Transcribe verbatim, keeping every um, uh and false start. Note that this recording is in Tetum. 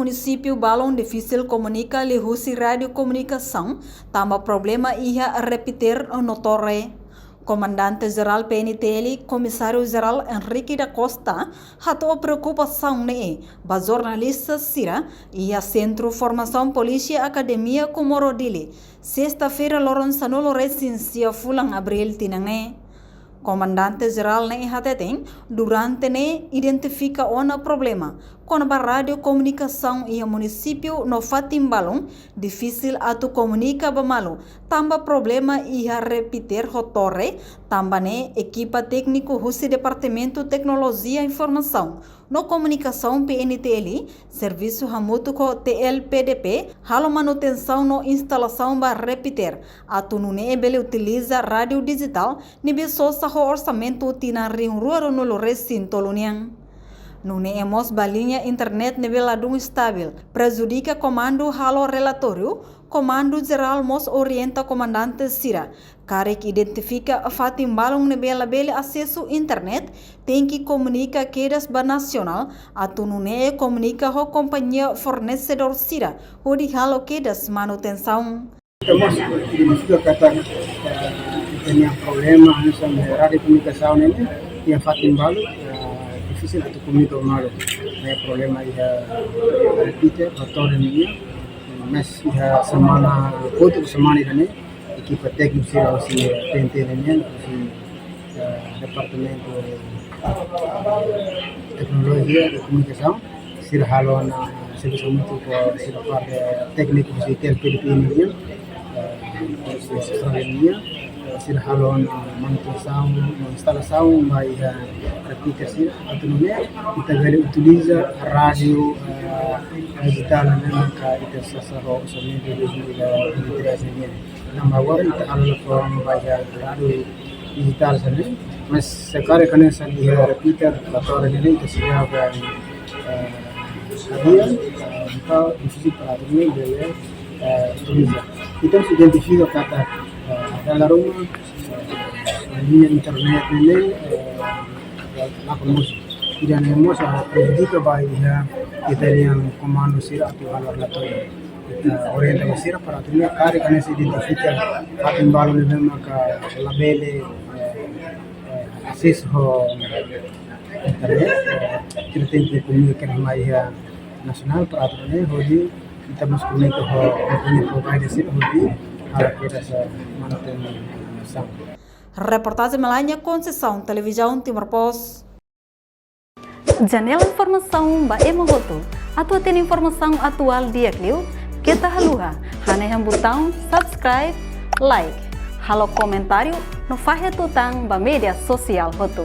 Munisípiu balun difisil komunika liuhusi rádiu komunikasaun, tanba problema iha repeater no torre. Komandante Jerál P N T L, Komisáriu Jerál Henrique da Costa, hato'o preokupasaun ne'e ba jornalista sira iha Sentru Formasaun Polísia Akademia Comoro Dili, sesta-feira loron sanulu-resin-sia fulan Abríl tinan ne'e. Komandante Jerál ne'e hateten, durante ne'e identifika ona problema kona-ba rádiu komunikasaun iha munisípiu no fatin balun difisil atu komunika ba malu, tanba problema iha repeater ho torre, tanba ne'e ekipa tékniku husi Departamentu Teknolojia Informasaun no Komunikasaun, P N T L, servisu hamutuk ho T L P D P, halo manutensaun no instalasaun ba repeater, atu nune'e bele utiliza rádiu dijitál ne'ebé sosa ho orsamentu tinan rihun rua ruanulu-resin-tolu nian. Nune'e mós ba liña internet ne'ebé ladún estavel, prejudika. Komandu halo relatóriu, Komandu Jerál mós orienta komandante sira, karik identifika fatin balun ne'ebé labele asesu internet, tenke komunika kedas ba nasionál, atu nune'e komunika ho kompañia fornesedór sira hodi halo kedas manutensaun. Ita mós identifika katak, eh, ita-nia problema hanesan rádiu komunikasaun ne'e, iha fatin balu, eh, difisil atu komunika malu. Ne'e problema iha repeater, torre nian, mas iha semana, outro semana ida-ne'e, ekipa tékniku sira husi P N T L nian, husi, eh, Departamentu Teknolojia no Komunikasaun, sira halo ona servisu hamutuk ho sira parte tékniku husi T L P D P nian, eh, husi Austrália nian, sira halo ona manutensaun, instalasaun ba iha repeater sira, atu nune'e ita bele utiliza rádiu, eh, dijitál ne'ebé maka ita sosa ho orsamentu dois mil e vinte e três nian. Tanba agora ita halo ona ba iha rádiu dijitál sira-ne'e, mas se karik hanesan iha repeater, torre ne'e ita seidauk, eh, hadi'a, eh, entaun difisil para atu nune'e bele, eh, utiliza. Entaun se identifika katak, eh, dala ruma, eh, liña internet ne'e, eh, la, la komunika. Ida-ne'e mós, eh, prejudika ba iha ita-nia komandu sira atu halo relatóriu. Ita orienta ba sira para atu nune'e karik hanesan identifika fatin balu ne'ebé maka labele, eh, eh, asesu ho internet, eh, ita tenke komunika mai iha nasionál para atu nune'e hodi ita mós komunika ho kompañia provider sira hodi halo kedas manutensaun. Reportajen Melania Conceição, Televizaun Timor Post. Janela informasaun ba ema hotu. Atu hatene informasaun atuál di'ak liu, keta haluha hanehan butaun subscribe, like, halo komentáriu no fahe tutan ba média sosiál hotu.